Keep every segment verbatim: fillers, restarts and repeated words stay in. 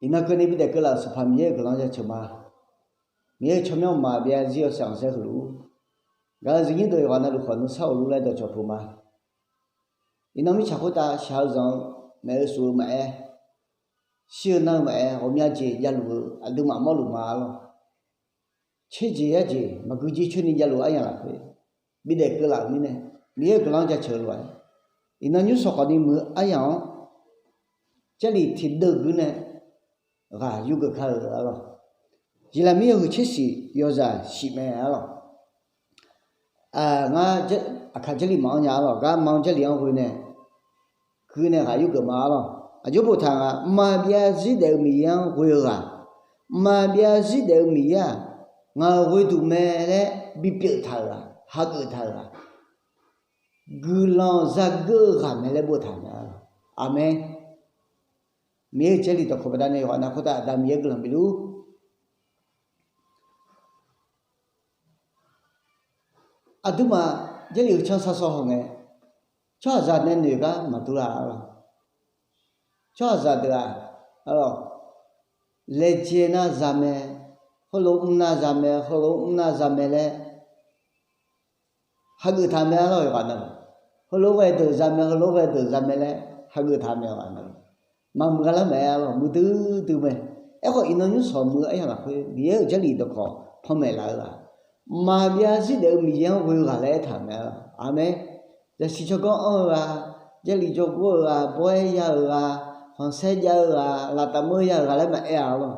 Iqnan keuvni bidaef keuvlaf-euq Sanqpaq Miqyaer-euq guiqlanq jaceuq ma. Miqyaer-euq tsawrmyanr mqmaq byav zir yawshaef khanqsaer heulof-ur, gaq-eu zifnyir deuq yawqghaq navluf khawf nuisar ghofluf laer dawqcawq puq ma. Iqnan mirtsaq khoertav shaq-eu zanq-eu, maef-eu shuf-eu maqaer, shir-eu nar-eu maqaer, ghawqmya jeq javluf-eu aqduimaf mawrluf ma arlawr. Tserjeq yarjeq maqgui jir coerni javluf aryamq lafkhoer bidaef keuvlaf-euq mirnae, Miqyaer-euq guiqlanq jaceuq-eu lof-aer, iqnan nymrshawq khawfni muiq-eu aryamq-anr Jarlif tiqdeuv guir nae ghaq yurgeuf kar-eu arlawr. Jeqlaqmir yawhuiq tser shif yawzaq shif mae arlawr. Ngar aqkaq Jarlif maqanr nya arlawr, gar ma-anr Jarlif-anr ghoe nae gui nae ghaq yurgeuf ma arlawr. Aqjox boftaq nga, mqmaq byav zir daef-eu Miqyaer-anr ghoe-eu ghaq, mqmaq byav zir daef-eu Miqyaer-aq, ngaq-euq ghoeduq mae laer bipyeuf taq-euq ghaq, hageuf taq-euq ghaq, guiqlanq zageur-eu ghaq mae laer boftaq mae arlawr. Aqmeq. Miqyaer-euq Jarlif dawqkawq baqdanae yawqghaq nav khoertav Aqda Miqyaer guiqlanq bif luf-ur. Aqduimaf Jarlif-euq canr sar sawr hawngae, tsawrhaqzaq nae noeq gar maqdur-a arlawr. Tsawrhaqzaq deuq-aq, arlawr, laejae nar zamae, heulof mr nar zamae, heulof mr nar zamae laer hageuf taq mae arlawr. Yawqghaq nav, heulof ghae deuq zamae, heulof ghae deuq zamae laer hageuf taq mae. Yawqghaq nav, maqmuiq gha lar mae arlawr, muiqdui dui mae. Aerkhawf iqnan nymrshawq muiq-eu aryamq lafkhoer Miqyaer-euq Jarlif dawqkawq panmaeq laf-eu ghaq, mqmaq byav zir daef-eu Miqyaer-anr ghoe-eu ghaq laer aertaq-euq mae arlawr. Aqmeq. Zaqsiq tsawrganr anr-eu ghaq, Jarlif jawrgor-eu ghaq, bawr-aer ya-euq ghaq, khanqsaer jav-eu ghaq, laftamq meur ya-euq ghaq laer maqaer-a arlawr.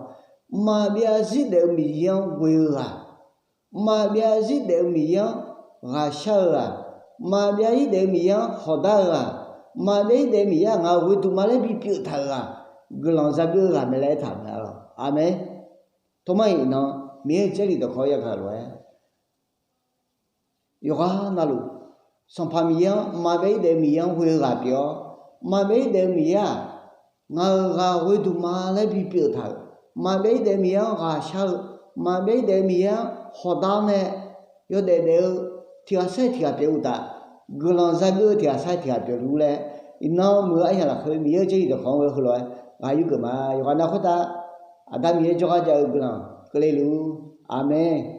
Mqmaq byav zir daef-eu Miqyaer-anr ghoe-eu ghaq, mqmaq byav zir daef-eu Miqyaer-anr ghaqshar-eu ghaq, mqmaq byav zir daef-eu Miqyaer-anr hawqdar-eu ghaq, mqmaq byav zir daef-eu Miqyaer-aq ngaq-euq ghoeduq ma laer bipyeuf taq-euq ghaq, guiqlanq zageur-eu ghaq mae laer aertaq-euq mae arlawr. Aqmeq. Tawrmar-iq iqnan Miqyaer-euq Jarlif dawqkawq yagaq lof-aer, yawqghaq navluf, Sanqpaq Miqyaer-anr, mqmaq byav zir daef-eu Miqyaer-anr ghoe-eu ghaq pyeuf-awr, mqmaq byav zir daef-eu Miqyaer-aq, ngaq-euq ghaq ghoeduq ma laer bipyeuf taq-euq, mqmaq byav zir daef-eu Miqyaer-anr ghaqshar-eu, mqmaq byav zir daef-eu Miqyaer-anr hawqdar nae yawdaef daef-eu tiq ghaq sar-iq tiq ghaq pyeuf uqtaf, guiqlanq zageur-eu tiq ghaq sar-iq tiq ghaq pyeuf luf laer, iqnan muiq-eu aryamq lafkhoer Miqyaer-euq Jarlif dawqkawq-anr ghoe heulof-aer ghaq yurgeuf ma. Yawqghaq nav khoertav Aqda Miqyaer jawrgar jav-eu guiqlanq keuvle luf-ur. Aqmeq.